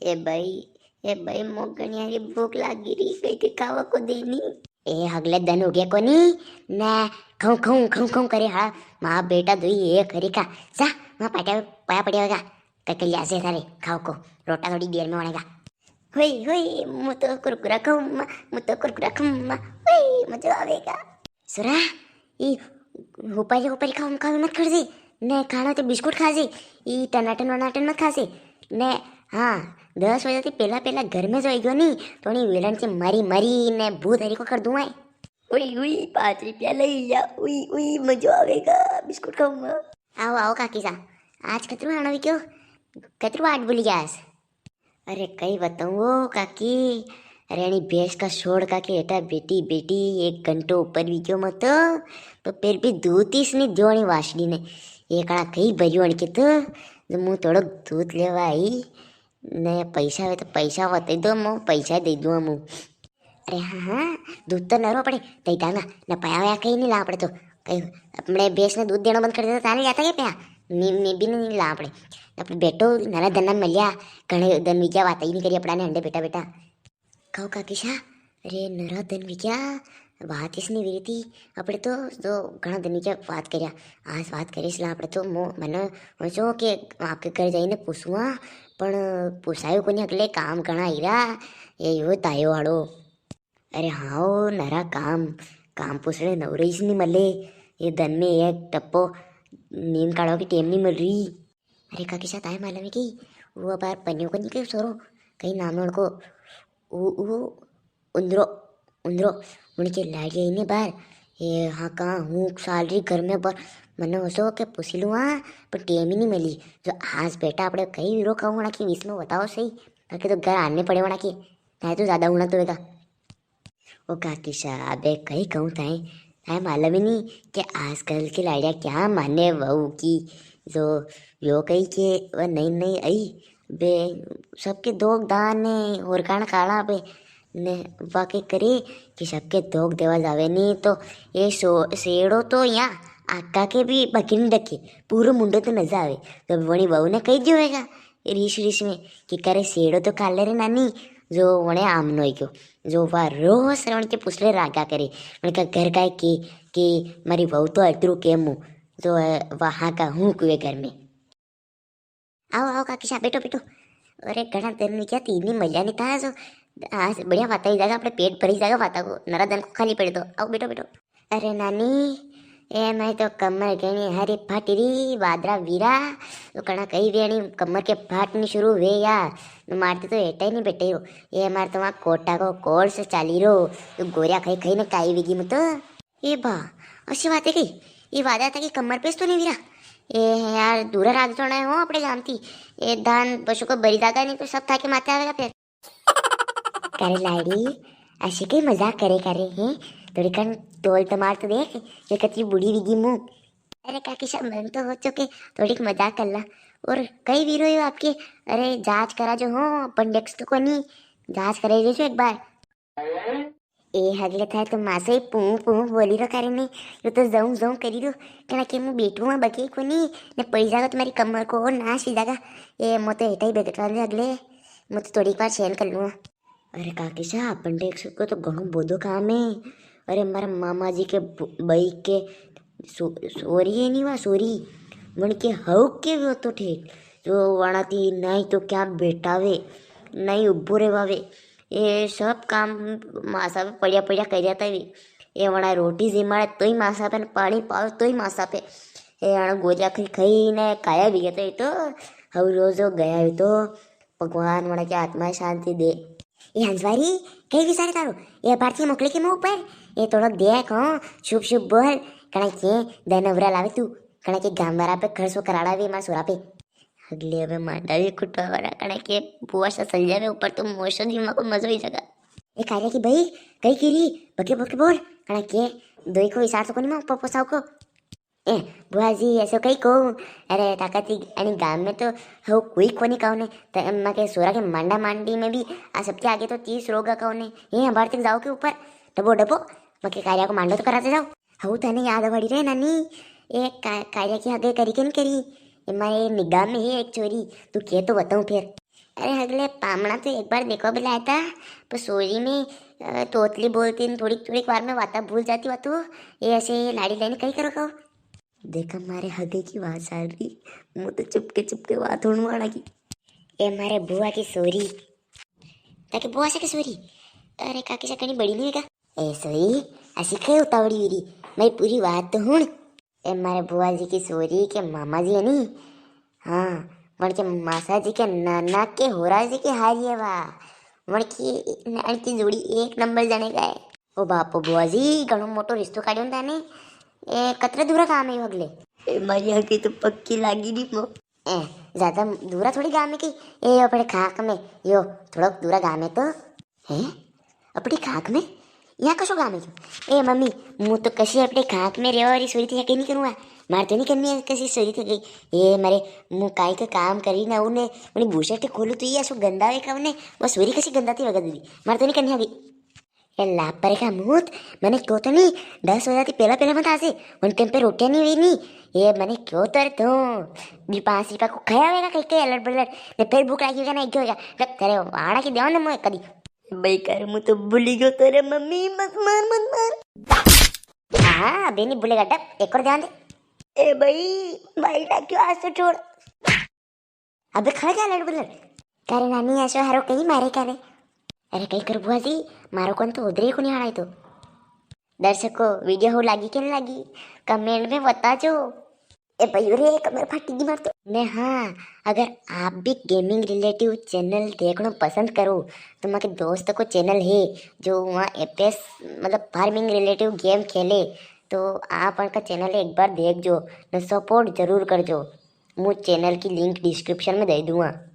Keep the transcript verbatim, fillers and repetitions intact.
ए भाई, ए भाई, मोगणिया री भूख लागी री, कई के खावा को देनी। ए, हगले दन हो गया कोनी, ने खऊं, खऊं, खऊं, खऊं करे हा। माँ बेटा दुई एक हरी का। जा, माँ पाटा, पाया पड़ेगा। कई के लिया से थारे, खावा को, रोटा थोड़ी देर में बनेगा। हुई, हुई, मु तो कुरकुरा खाऊं माँ, मु तो कुरकुरा खाऊं माँ, हुई, मजो आवेगा। सुरा, ई ऊपर ऊपर खाऊं खाऊं मत कर दे, ने खाना तो बिस्कुट खा जे, ई टनाटन वनाटन मत खा जे, ने हाँ, दस बजे से पहला पहला घर में जो आई गयो नी, तो नी वेलन से मारी मारी ने भूत हरी को कर दूंगा। उई, उई, पाँच रुपया ले लिया, उई, उई, मजो आवेगा, बिस्कुट खाऊंगा। आओ, आओ काकी सा, आज कतरू आना भी क्यों, कतरू आठ बोली गया आज? अरे कई बताऊं ओ काकी, अरे अणी भैंस का सोड़ काकी हेटा बेठी बेठी एक घंटो ऊपर भी गयो मत, तो फिर भी दूध ही इसने दियो अणी वासड़ी ने। ये कणा कई भरियो अणके तो, जो मु थोड़ो दूध लेवा आई, ने पैसा वे तो पैसा वताई दो, मु पैसा दे दूं मु। अरे हाँ, हाँ, दूध तो नरो पड़े, दई दांगा, न पया वया कई नी ला पड़े तो, कई अपने भैंस ने दूध देना बंद कर देता, ताने जाता क्या पया? मैं, मैं भी नी ला पड़े। अपने बेटो नरा दन ना मिलिया, घणे दन विग्या, वाता ही नी करी अपना ने अंडे बेटा, बेटा। खाओ काकी सा, अरे नरा दन विग्या, बात इसने वी री थी, अपने तो, तो घणा दन विग्या बात करिया, आज बात करीस ला अपने तो मो, मने सोचो के आपके घर जाइने पूछूंगा, पण पूछायो कोनी, अगले काम घणा ही रा, ये यो तायो वालो। अरे हाँ ओ, नरा काम, काम पूछने नवरेश नी मले। ये दन में एक टप्पो नींद काढ़वा की टेम नी मिल री। अरे काकी सा, ताए मालूम है कि वो बार पन्नियों को नी कई सोरो, कई नाम है उनको, वो, वो उंदरो, उंदरो, उनके लाड़ी आई ने बार। ये हाँ, कहाँ हूँ साल री घर में, पर मने ओसो के पूछ लूँ हाँ, पर टेम ही नी मिली। जो आज बेटा आपने कई वीरो कहूँ ना कि इसमें बताओ सही, ताकि तो घर आने पड़े वना के, ताए तो ज्यादा होना तो होगा। ओ काकी सा, अबे कई कहूँ ताए, ताए मालूम ही नी कि आजकल की लाड़िया क्या माने वहू की। जो यो कही के वह नई नई आई, बे सबके धोक दान ने और कान काला बे ने बाकी करे कि सबके धोक देवा जावे नी तो ये सो-, सेड़ो तो या आका के भी बकिन डके, पूरो मुंडो तो न जावे। जब वणी वहू ने कही दियो होगा, रीस रीस में कि करे सेड़ो तो काले रे नानी, जो वणे आमनो ही गयो, जो वा रोज श्रवण के पुसले रागा करे, उनका घर का है कि, कि मारी वहू तो अतरू के मुंह, जो है वहां का हूँ कुए घर में। आओ, आओ काकी सा, बैठो, बैठो। अरे घणा दिन में क्या तीन दिन मजा नहीं था, जो आज बढ़िया बात ही जागा, अपने पेट भरी जागा बाता को, नरा दिन को खाली पड़े तो। आओ, बैठो, बैठो। अरे नानी, ए मैं तो कमर घणी हारी फाटी री, वादरा वीरा, तो कणा कही वे अणी कमर के फाटनी शुरू हुए या, मारते तो हेटा ही नहीं बैठे हो। ये मार तो वहाँ कोटा को कोर्स चाली रो, तो गोरिया खाई खाई ने काई वेगी मु तो। ए बा, अशी बात है कई? ये वादा था कि कमर पे तो नहीं वीरा। ए यार, दूरा राख जोना है हो अपने गाम थी। ए धान पशु को बरी जागा नहीं तो सब थाके माथे आवेगा फिर। करे लाड़ी, अशी कई मजाक करे करे हैं? थोड़ी कन तोल तो मार तो देख, ये कतरी बूढ़ी विगी मुंह। अरे काकी सा, मन तो हो चुके, थोड़ी मजाक कर ला। और कई वीरो यो आपके, अरे जांच करा जो हो, अपेंडिक्स तो कोनी, जांच करे जो एक बार। ए हगले थाए तो मासो ही पूं पूं बोली रो करे ने, यो तो जऊं जऊं करी रो, कणा के मु बेटू में बके कोनी, ने पड़ी जागा तुम्हारी कमर को और नाश ही जागा। ए मो तो हेटा ही बेगटवा दे हगले, मु तो थोड़ी बार सहन कर लूंगा। अरे काकी सा, अपेंडिक्स को तो घणो बोदो काम है। अरे मारा मामा जी के ब-, बई के सो-, सोरी है नी वा सोरी, मन के हव के वो तो ठेठ, जो वणा ती नाई तो क्या बेटावे, नाई उबो रेवावे। ये सब काम मासा पे पड़िया पड़िया कर जाता भी। ये वणा रोटी जिमाड़े तोई मासा पे, पानी पावे तोई मासा पे। ये अण गोरिया खाई खाई ने काया भी गया तो, ये तो हव रोज गया है तो भगवान वणा के आत्मा शांति दे। ये हंसवारी, कई विचार तारो? ये अपार्थी मोकले के मुंह पर, ये थोड़ा देख हो, शुभ शुभ बोल, कणा के दन उबरा लावे तू, कणा के गाम वाला पे खर्चो कराड़ा भी मार सोरा पे। अगले अबे मांडा भी खुटवा वाला, कणा के बुआ सा सलजा में ऊपर तो मोशो दिमाग को मजो ही जगा। ए कार्या की भाई, कई कीरी, बके बके बोल, कणा के दोई को विचार तो कोनी मां पप्पो साव को। ए, बुआ जी, ऐसो कई कहूँ? अरे, ताकत ही अणी गाम में तो हो कोई कोनी कहू ने। त-, मां के सोरा के मांडा मांडी में भी आ सबके आगे तो तीस रोगा कहू ने। ये हमारे तक जाओ के ऊपर, डबो डबो, मां के कार्या को मांडो तो कराते जाओ। हऊ, तने याद पड़ी रे नानी, ए का-, कार्या की हगे करी के नी करी? ए मारे निगाह में है एक छोरी, तू के तो बताऊं फिर। अरे हगले, पामणा तो एक बार देखवा भी लाया था, पर सोरी में, अ, तोतली बोलती न, थोड़ी, थोड़ी बार में वाता भूल जाती वा तू। ये ऐसे लाड़ी लाइन कई करो को? देखा, मारे हगे की बात चाल रही, मु तो चुपके चुपके बात होने वाला की। ए मारे बुआ की सोरी। ताकि बुआ से की सोरी? अरे काकी से कहीं बड़ी नहीं है का? ए सोरी, ऐसी कई उतावड़ी हुई रही, मारी पूरी बात तो हुण। ए मारे बुआ जी की सोरी के मामा जी है नी, हाँ, वण के मासा जी के नाना के होरा जी के हारी है वा। वण की, वण की जोड़ी एक नंबर जाने का है। ओ बापो बुआ जी, घणो मोटो रिश्तो काढ़ियो था ने। ए, कतरे दूरा गाम है यो हगले? ए, मारी आंखें तो पक्की लागी नी मो। ए, ज्यादा दूरा थोड़ी गाम है की। ए, यो अपने खाक में, यो थोड़ा दूरा गाम है तो। हैं? अपनी खाक में? यहाँ कशो गाम है क्यों? ए मम्मी, मु तो कशी अपने खाक में रेवा वाली सोरी थी कहीं नहीं करूँगा। मार तो नहीं करनी है कशी सोरी थी गई। ए मारे, मु काई का काम करी ना उन्हें, उन्हें बुशर्ट खोलू तो ये ऐसो गंदा है का उन्हें, वो सोरी कशी गंदा थी वगैरह दीदी। मार तो नहीं करनी है अभी। ए लापर का मूत, मैंने क्यों तो नहीं, दस बजे थी पहला पहला मत आसे, उन टाइम पे रोटियां नहीं हुई नी। ये मैंने क्यों तो रे तू, भी पाँच रुपया को खाया होगा कहीं के अलट बलट, ने फिर भूख लागी होगा ना, एक होगा, जब तेरे वाड़ा की देवा ना मुझे कदी। भाई कर, मु तो भूली गयो तो रे मम्मी, मत मार, मत मार। हाँ, अबे नहीं भूलेगा, डब, एक और ध्यान दे। ए भाई, भाई ना क्यों आज तो छोड़। अबे खा जा लड़ बुलड़। करे नानी, ऐसो हारो कहीं मारे करे। अरे कहीं कर बुआ जी, मारो कौन तो उधर ही को नहीं आना है तो। दर्शकों, वीडियो हो लागी के नहीं लागी, कमेंट में बता जो। ए भाई रे, कमर फाटी गई मार तो। ने हाँ, अगर आप भी गेमिंग रिलेटिव चैनल देखना पसंद करो, तो मारे दोस्त को चैनल है, जो वहाँ एफएस, मतलब फार्मिंग रिलेटिव गेम खेले, तो आप उनका चैनल एक बार देख जो, ने सपोर्ट जरूर कर जो। मु चैनल की लिंक डिस्क्रिप्शन में दे दूंगा।